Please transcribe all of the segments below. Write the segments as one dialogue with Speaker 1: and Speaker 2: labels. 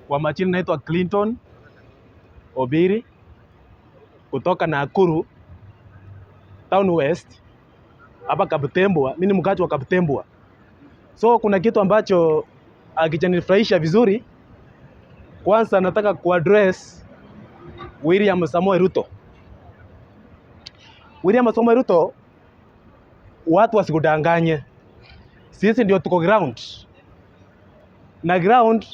Speaker 1: Kwa majina naitwa Clinton Obiri kutoka Nakuru Town West hapa Kaptembwa. Mimi ni mkazi wa Kaptembwa. So kuna kitu ambacho hakijanifurahisha vizuri. Kwanza nataka kuaddress William Samoei Ruto. William Samoei Ruto, watu wasikudanganye, sisi ndio tuko ground na ground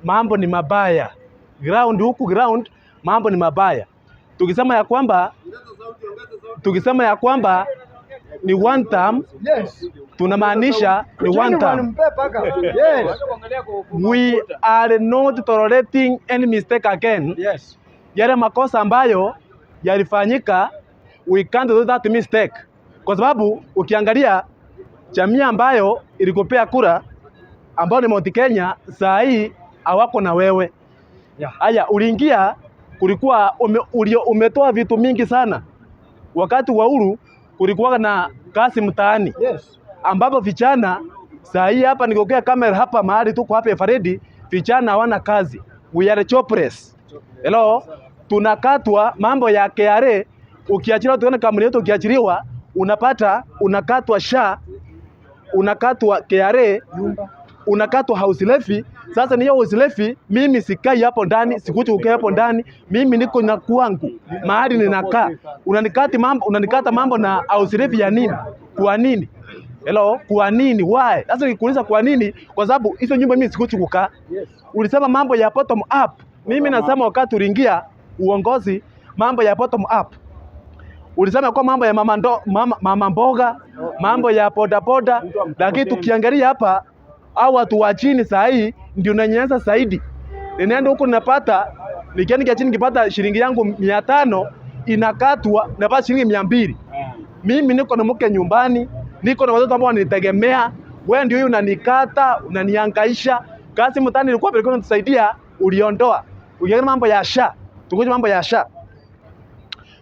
Speaker 1: mambo ni mabaya. Ground huku ground mambo ni mabaya. Tukisema ya kwamba ni one term, tunamaanisha ni one term. We are not tolerating any mistake again. Yale makosa ambayo yalifanyika, we can't do that mistake, kwa sababu ukiangalia jamii ambayo ilikupea kura ambayo ni Mount Kenya, saa hii hawako na wewe. Haya, uliingia kulikuwa umetoa vitu mingi sana. Wakati wa Uhuru kulikuwa na kazi mtaani ambapo vijana saa hii hapa nikokea kamera hapa mahali tuko hapa Eveready, vijana hawana kazi, we are jobless. Hello, tunakatwa mambo ya KRA. Ukiachiliwa, tuone kampuni yetu, ukiachiliwa unapata unakatwa SHA, unakatwa KRA, unakatwa house levy. Sasa ni hiyo house levy, mimi sikai hapo ndani, sikuji kukaa hapo ndani, mimi niko na kwangu mahali ninakaa. Unanikata mambo na house levy ya nini? Kwa nini? Hello, kwa nini? Why? Sasa nikuuliza kwa nini? Kwa sababu hizo nyumba mimi sikuji kukaa. Ulisema mambo ya bottom up. Mimi nasema wakati uliingia uongozi, mambo ya bottom up ulisema kwa mambo ya mama mboga, mambo ya boda boda, lakini tukiangalia hapa au watu wa chini saa hii ndio unanyanyasa zaidi. Ninaenda huko ninapata nikienda chini nikipata shilingi yangu 500 inakatwa, napata shilingi 200. Mimi niko na mke nyumbani, niko na watoto ambao wananitegemea. Wewe ndio huyu unanikata, unanihangaisha. Kazi mtaani ilikuwa ilikuwa inatusaidia, uliondoa. Ukiangalia mambo ya SHA, tukuje mambo ya SHA.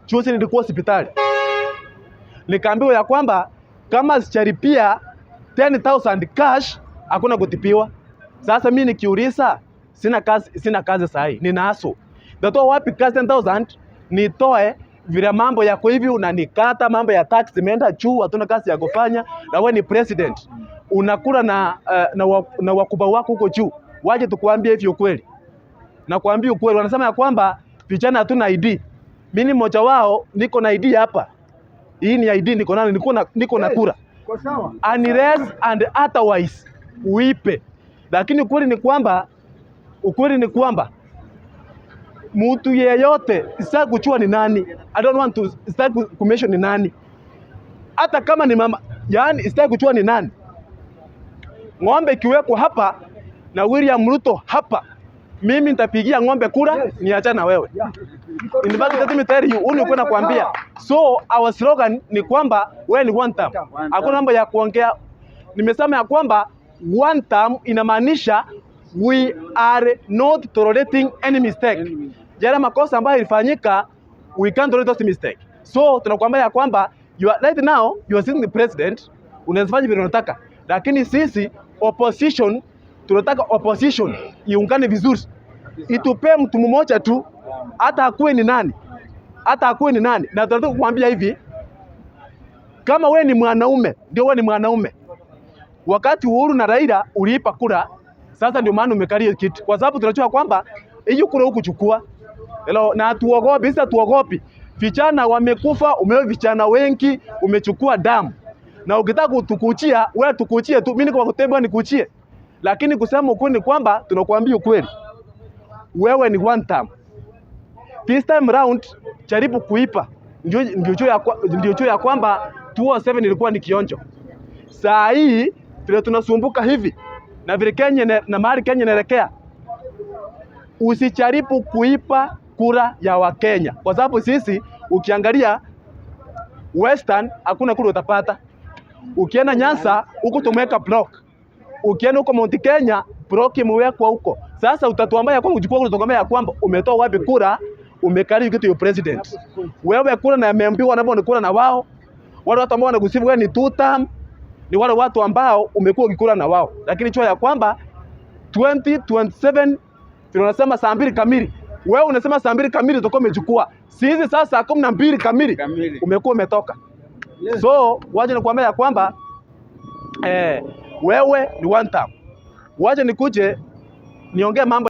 Speaker 1: Juzi nilikuwa hospitali. Nikaambiwa ya kwamba kama sijalipia 10,000 cash hakuna kutibiwa. Sasa mimi nikiuliza, sina kazi, sina kazi sahi, nina aso. Natoa wapi cash 10,000 nitoe vile mambo yako hivi unanikata, mambo ya tax imeenda juu, hatuna kazi ya kufanya, na wewe ni president unakula na wakubwa wako huko juu. Waje tukuambie hivi ukweli, nakwambia ukweli, wanasema ya kwamba vijana hatuna ID. Mimi ni mmoja wao, niko na ID hapa. Hii ni ID niko nayo, niko na kura
Speaker 2: Kwa sawa.
Speaker 1: Unless and otherwise uipe. Lakini ukweli ni kwamba mtu yeyote, sitaki kujua ni nani, I don't want to, sitaki kumention ni nani, hata kama ni mama, yani sitaki kujua ni nani. Ng'ombe ikiwekwa hapa na William Ruto hapa, mimi nitapigia ng'ombe kura, niachane na wewe. In fact, let me tell you, huu ni ukweli nakwambia. So our slogan ni kwamba wewe ni one term. Hakuna mambo ya kuongea. Nimesema ya kwamba one term inamaanisha we are not tolerating any mistake. Yale makosa ambayo ilifanyika, we can't tolerate those mistake. So tunakwambia ya kwamba you are, right now you are sitting the president, unaweza fanya vile unataka, lakini sisi opposition tunataka opposition iungane vizuri, itupee mtu mmoja tu, hata akuwe ni nani, hata akuwe ni nani. Na tunataka kukwambia hivi, kama we ni mwanaume, ndio we ni mwanaume. Wakati Uhuru na Raila uliipa kura, sasa ndio maana umekalia kiti, kwa sababu tunajua kwamba hiyo kura hukuchukua. Hello, na hatuogopi, sisi hatuogopi. Vijana wamekufa, umeua vijana wengi, umechukua damu. Na ukitaka kutukuchia, wewe tukuchie tu, mimi niko kutembea nikuchie. Lakini kusema ukweli ni kwamba tunakuambia ukweli. Wewe ni one term. This time round jaribu kuipa. Ndio juu ya kwamba 207 ilikuwa ni kionjo. Saa hii vile tunasumbuka hivi na vile Kenya na mahali Kenya inaelekea, usijaribu kuipa kura ya Wakenya, kwa sababu sisi ukiangalia Western hakuna kura utapata. Ukienda Nyanza huko tumeweka block, ukienda huko Mount Kenya block imewekwa huko. Sasa utatuambia ya kwamba uchukua kura, ya kwamba umetoa wapi kura, umekalia kitu ya president. Wewe kura na ameambiwa na ni kura na wao. Wale watu ambao wanakusifu wewe ni two term, ni wale watu ambao umekuwa ukikula na wao, lakini chua ya kwamba 2027 Vile unasema saa 2 kamili, wewe unasema saa 2 kamili utakuwa umechukua. Sisi sasa saa 12 kamili
Speaker 2: Kamili.
Speaker 1: Umekuwa umetoka. So wacha nikwambia ya kwamba wewe ni one term. Wacha nikuje niongee mambo